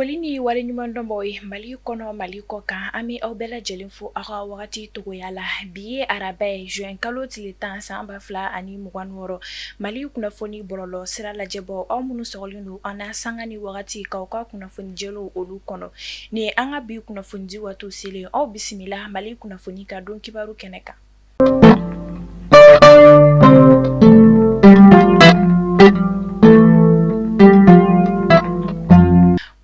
Foli ni waleɲumandɔn b'aw ye Mali kɔnɔ, Mali kɔ kan. An bɛ aw bɛɛ lajɛlen fo aw ka wagati togoya la. Bi ye araba ye, juin kalo tile 10 san 2026. Mali kunnafoni bɔlɔlɔ sira lajɛbaaw, aw minnu sɔgɔlen don an na sanga ni wagati k'aw ka kunnafoni jɛlenw olu kɔnɔ. Nin ye an ka bi kunnafonidi waati selen. Aw bisimila Mali kunnafoni ka don kibaru kɛnɛ kan.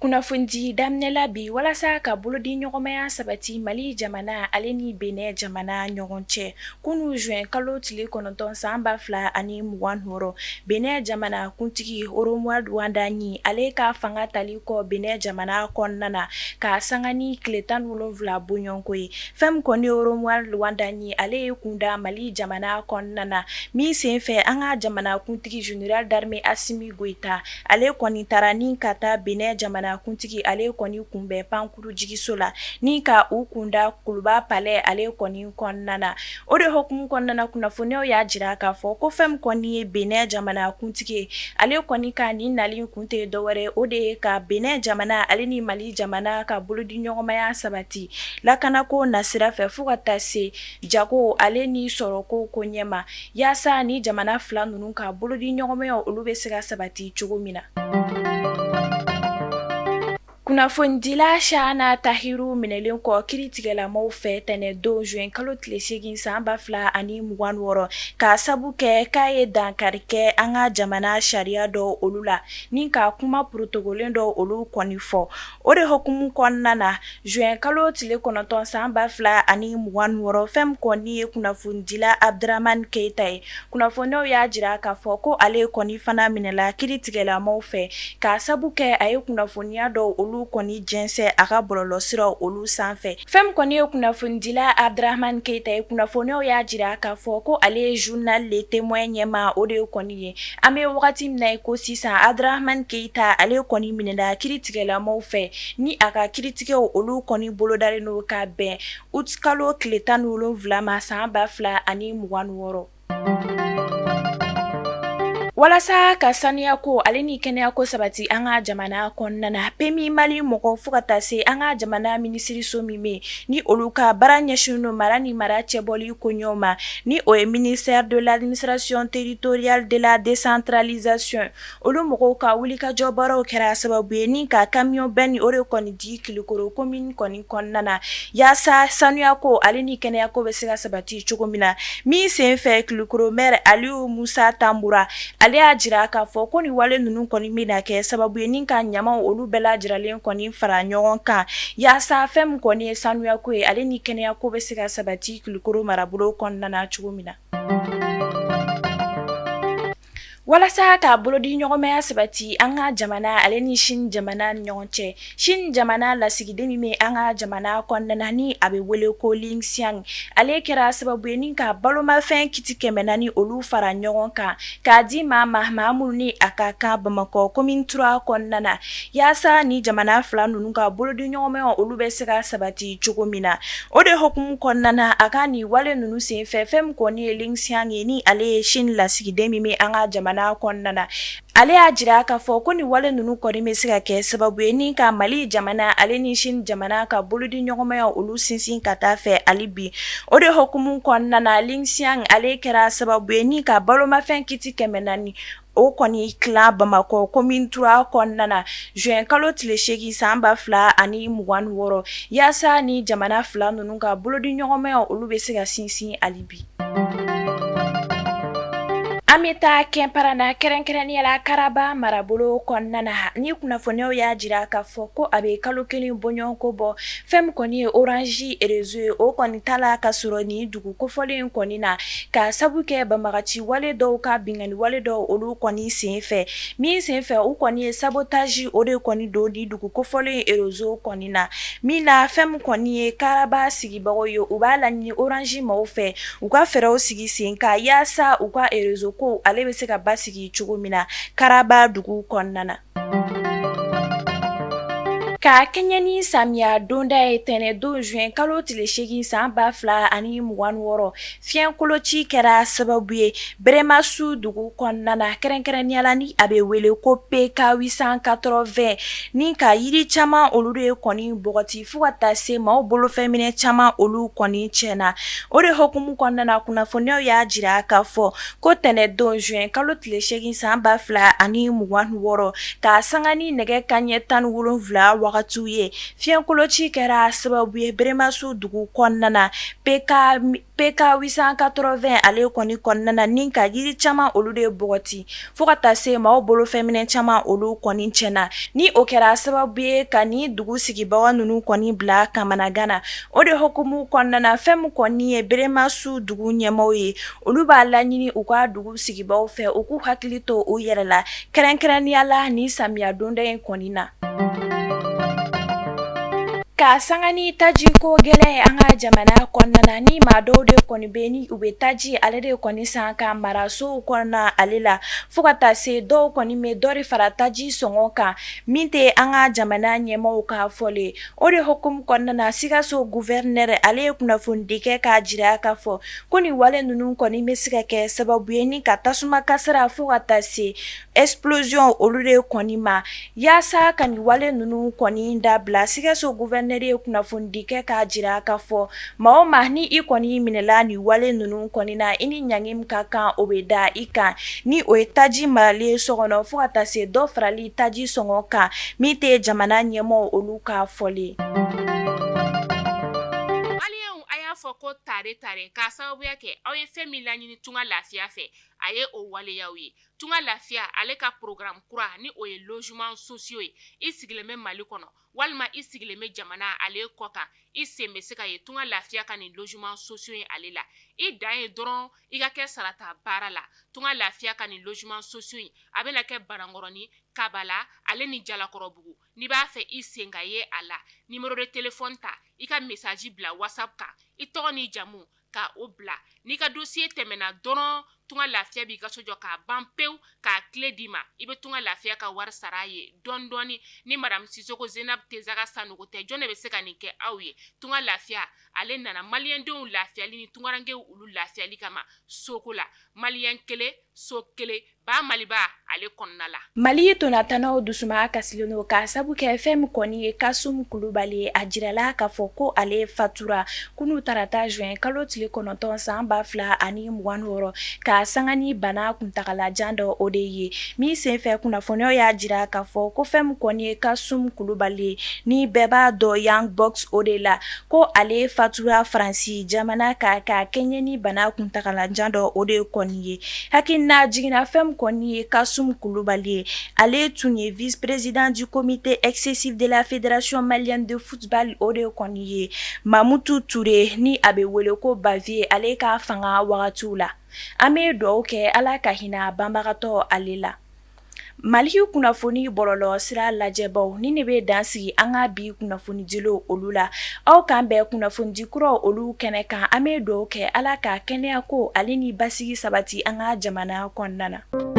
Kunnafonidi daminɛ la bi walasa ka bolodiɲɔgɔnmaya sabati Mali jamana ale ni Benin jamana ɲɔgɔn cɛ. Kunun juin kalo tile 9 san 2026, Benin jamana kuntigi Romuald Wadagni ale ka fanga tali kɔ Benin jamana kɔnɔna na ka sanga ni tile 17 bɔɲɔgɔnko ye. Fɛn min kɔni ye Romuald Wadagni ale ye kunda Mali jamana kɔnɔna na min senfɛ an ka jamana kuntigi général d'armée Assimi Goïta ale kɔni taara ni ka taa Benin jamana kuntigi ale kɔni kunbɛn pankurujigiso la ni ka u kunda Kuluba palais ale kɔni kɔnɔna na. O de hukumu kɔnɔna na kunnafoniyaw y'a jira k'a fɔ ko fɛn min kɔni ye Benin jamana kuntigi ye ale kɔni ka nin nali kun tɛ dɔwɛrɛ o de ye ka Benin jamana ale ni Mali jamana ka bolodiɲɔgɔnmaya sabati lakanako nasira fɛ fo ka taa se jago ale ni sɔrɔko ko ɲɛma yaasa ni jamana fila ninnu ka bolodiɲɔgɔnmaya olu bɛ se ka sabati cogo min na. Kunnafonidila Chahana Tahiru minɛlen kɔ kiritigɛlamaw fɛ tɛnɛndon juin kalo tile 8 san 2026 k'a sabu kɛ k'a ye dankari kɛ an ka jamana sariya dɔw olu la ni ka kuma porotogolen dɔw olu kɔni fɔ. O de hukumu kɔnɔna na juin kalo tile 9 san 2026 fɛn min kɔni ye kunnafonidila Abdramane Keita ye kunnafoniyaw y'a jira k'a fɔ ko ale kɔni fana minɛla kiritigɛlamaw fɛ k'a sabu kɛ a ye kunnafoniya dɔw olu kɔni jɛnsɛn a ka bɔlɔlɔsiraw olu sanfɛ. Fɛn min kɔni ye kunnafonidila Abdramane Keita ye kunnafoniyaw y'a jira k'a fɔ ko ale ye journal Le Témoin ɲɛmaa o de kɔni ye. An bɛ wagati min na i ko sisan Abdramane Keita ale kɔni minɛla kiritigɛlamaw fɛ ni a ka kiritigɛw olu kɔni bolodalen don ka bɛn août kalo tile 17 ma san 2026. Walasa ka saniya ko ale ni kɛnɛya ko sabati an ka jamana kɔnɔna na PMU Mali mɔgɔ fo ka taa se an ka jamana minisiriso min bɛ ni olu ka baara ɲɛsinnen don mara ni mara cɛbɔli koɲɛw ma ni o ye ministère de l'administration territoriale de la décentralisation olu mɔgɔw ka wulikajɔ baaraw kɛra sababu ye ni ka camion benne o de kɔni di Kulukoro commune kɔni kɔnɔna na yaasa sanuya ko ale ni kɛnɛya ko bɛ se ka sabati cogo min na. Min senfɛ Kulukoro maire Aliyu Musa Tanbura ale y'a jira k'a fɔ ko nin wale ninnu kɔni bɛna kɛ sababu ye ni ka ɲamaw olu bɛɛ lajɛlen kɔni fara ɲɔgɔn kan yaasa fɛn min kɔni ye sanuya ko ye ale ni kɛnɛya ko bɛ se ka sabati Kulukoro marabolo kɔnɔna na cogo min na. Walasa ka bolodiɲɔgɔnmaya sabati an ka jamana ale ni Chine jamana ni ɲɔgɔn cɛ, Chine jamana lasigiden min bɛ an ka jamana kɔnɔna na ni a bɛ wele ko Lin Xiang, ale kɛra sababu ye ni ka balomafɛn kiti 400 olu fara ɲɔgɔn kan k'a di maa ma, maa minnu ni a ka kan Bamakɔ commune 3 kɔnɔna na, yaasa ni jamana fila ninnu ka bolodiɲɔgɔnmaya olu bɛ se ka sabati cogo min na. O de hukumu kɔnɔna na a ka nin wale ninnu senfɛ fɛn min kɔni ye Lin Xiang ye ni ale ye Chine lasigiden min bɛ an ka jamana kɔnɔna na, ale y'a jira k'a fɔ ko nin wale ninnu kɔni bɛ se ka kɛ sababu ye ni ka Mali jamana ale ni Chine jamana ka bolodiɲɔgɔnmaya olu sinsin ka taa fɛ hali bi. O de hukumu kɔnɔna na Lin Xiang ale kɛra sababu ye ni ka balomafɛn kiti 400 o kɔni tila Bamakɔ commune 3 kɔnɔna na juin kalo tile 8 san 2026 yaasa ni jamana fila ninnu ka bolodiɲɔgɔnmaya olu bɛ se ka sinsin hali bi. An bɛ taa Kɛnparana kɛrɛnkɛrɛnnenya la Karaba marabolo kɔnɔna na ni kunnafoniyaw y'a jira k'a fɔ ko a bɛ kalo kelen bɔɲɔgɔnko bɔ fɛn min kɔni ye Orange réseau ye o kɔni t'a la ka sɔrɔ nin dugu kofɔlen in kɔni na k'a sabu kɛ banbagaci wale dɔw ka binkanni wale dɔw olu kɔni senfɛ min senfɛ u kɔni ye sabotage o de kɔni don nin dugu kofɔlen réseau kɔni na min na fɛn min kɔni ye Karaba sigibagaw ye u b'a laɲini Orange maaw fɛ u ka fɛɛrɛw sigi sen kan yaasa u ka réseau ko ale bɛ se ka basigi cogo min na Karaba dugu kɔnɔna na. Ka Ka kɛɲɛ ni samiya donda ye tɛnɛn don juin kalo tile 8 san 2026, fiɲɛ koloci kɛra sababu ye Beremasu dugu kɔnɔna na, kɛrɛnkɛrɛnnenya la ni a bɛ wele ko PK 880 ni ka yiri caman olu de kɔni bɔgɔti fo ka taa se maaw bolofɛnminɛ caman olu kɔni tiɲɛna. O de hukumu kɔnɔna na, kunnafoniyaw y'a jira k'a fɔ ko tɛnɛn don juin kalo tile 8 san 2026, k'a sanga ni nɛgɛ kanɲɛ 17 wagatiw ye, fiɲɛ koloci kɛra sababu ye Beremasu dugu kɔnɔna na PK 880 ale kɔni kɔnɔna na, ni ka yiri caman olu de bɔgɔti fo ka taa se maaw bolofɛnminɛ caman olu kɔni tiɲɛna, ni o kɛra sababu ye ka ni dugu sigibaga ninnu kɔni bila kamanagan na. O de hukumu kɔnɔna na, fɛn min kɔni ye Beremasu dugu ɲɛmaaw ye, olu b'a laɲini u ka dugu sigibaw fɛ u k'u hakili to u yɛrɛ la, kɛrɛnkɛrɛnnenya la ni samiya donda in kɔni na. Ka sanga ni tajiko gɛlɛn ye an ka jamana kɔnɔna na, ni maa dɔw de kɔni bɛ ni u bɛ taji ale de kɔni san ka mara sow kɔnɔna ale la, fo ka taa se dɔw kɔni bɛ dɔ de fara taji sɔngɔ kan min tɛ an ka jamana ɲɛmaaw ka fɔlen. O de hukumu kɔnɔna na, Sikaso gouverneur ale ye kunnafonidi kɛ k'a jira k'a fɔ ko nin wale ninnu kɔni bɛ se ka kɛ sababu ye ni ka tasuma kasara fo ka taa se explosion olu de kɔni ma. Yaasa ka nin wale ninnu kɔni dabila, Sikaso gouverneur ye kunnafonidi kɛ k'a jira k'a fɔ maa o maa ni i kɔni minɛla nin wale ninnu kɔni na, i ni ɲangi min ka kan o bɛ da i kan, ni o ye taji marali ye so kɔnɔ fo ka taa se dɔ farali taji sɔngɔ kan min tɛ jamana ɲɛmaaw olu ka fɔlen. Maliyɛnw, a y'a fɔ ko tare tare k'a sababuya kɛ aw ye fɛn min laɲini Tunga Lafiya fɛ, a ye o waleyaw ye. Tunga Lafiya ale ka programme kura ni o ye logement sociaux ye. I sigilen bɛ Mali kɔnɔ walima i sigilen bɛ jamana ale kɔ kan, i sen bɛ se ka ye Tunga Lafiya ka nin logement sociaux ye ale la. I dan ye dɔrɔn i ka kɛ sarata baara la. Tunga Lafiya ka nin logement sociaux in a bɛna kɛ Banankɔrɔni, Kabala ale ni Jalakɔrɔbugu. N'i b'a fɛ i sen ka ye a la, numéro de téléphone ta, i ka message bila WhatsApp kan, i tɔgɔ n'i jamu ka o bila. N'i ka dossier tɛmɛna dɔrɔn, Tunga Lafiya b'i ka so jɔ k'a ban pewu k'a clé d'i ma. I bɛ Tunga Lafiya ka wari sara a ye dɔɔni dɔɔni. Ni madame Sisoko Zenab Tezaga Sanogo tɛ, jɔn de bɛ se ka nin kɛ aw ye? Tunga Lafiya ale nana maliyɛndenw lafiyali ni tungarankew olu lafiyali kama soko la. Maliyɛn kelen, so kelen, ba Maliba ale kɔnɔna la. Mali ntolatannaw dusuma kasilen don k'a sabu kɛ fɛn min kɔni ye Kasum Kulubali ye. A jirala k'a fɔ ko ale fatura kunun tarata juin kalo tile 9 san 2026, k'a sanga ni bana kuntagalajan dɔ o de ye min senfɛ. Kunnafoniyaw y'a jira k'a fɔ ko fɛn min kɔni ye Kasum Kulubali ye, ni bɛɛ b'a dɔn Young Box o de la, ko ale fatura Faransi jamana kan ka kɛɲɛ ni bana kuntagalajan dɔ o de kɔni ye. Hakilina jiginna, fɛn min kɔni ye Kasum Kulubali ye, ale tun ye vice-président du comité exécutif de la fédération malienne de football o de kɔni ye Mamutu Ture, ni a bɛ wele ko Bavieux, ale ka fanga wagatiw la. An bɛ dugawu kɛ Ala ka hinɛ banbagatɔ ale la. Mali kunnafoni bɔlɔlɔ sira lajɛbaw, ni ne bɛ dan sigi an ka bi kunnafonidilaw olu la. Aw k'an bɛn kunnafonidi kuraw olu kɛnɛ kan. An bɛ dugawu kɛ Ala ka kɛnɛya ko ale ni basigi sabati an ka jamana kɔnɔna na.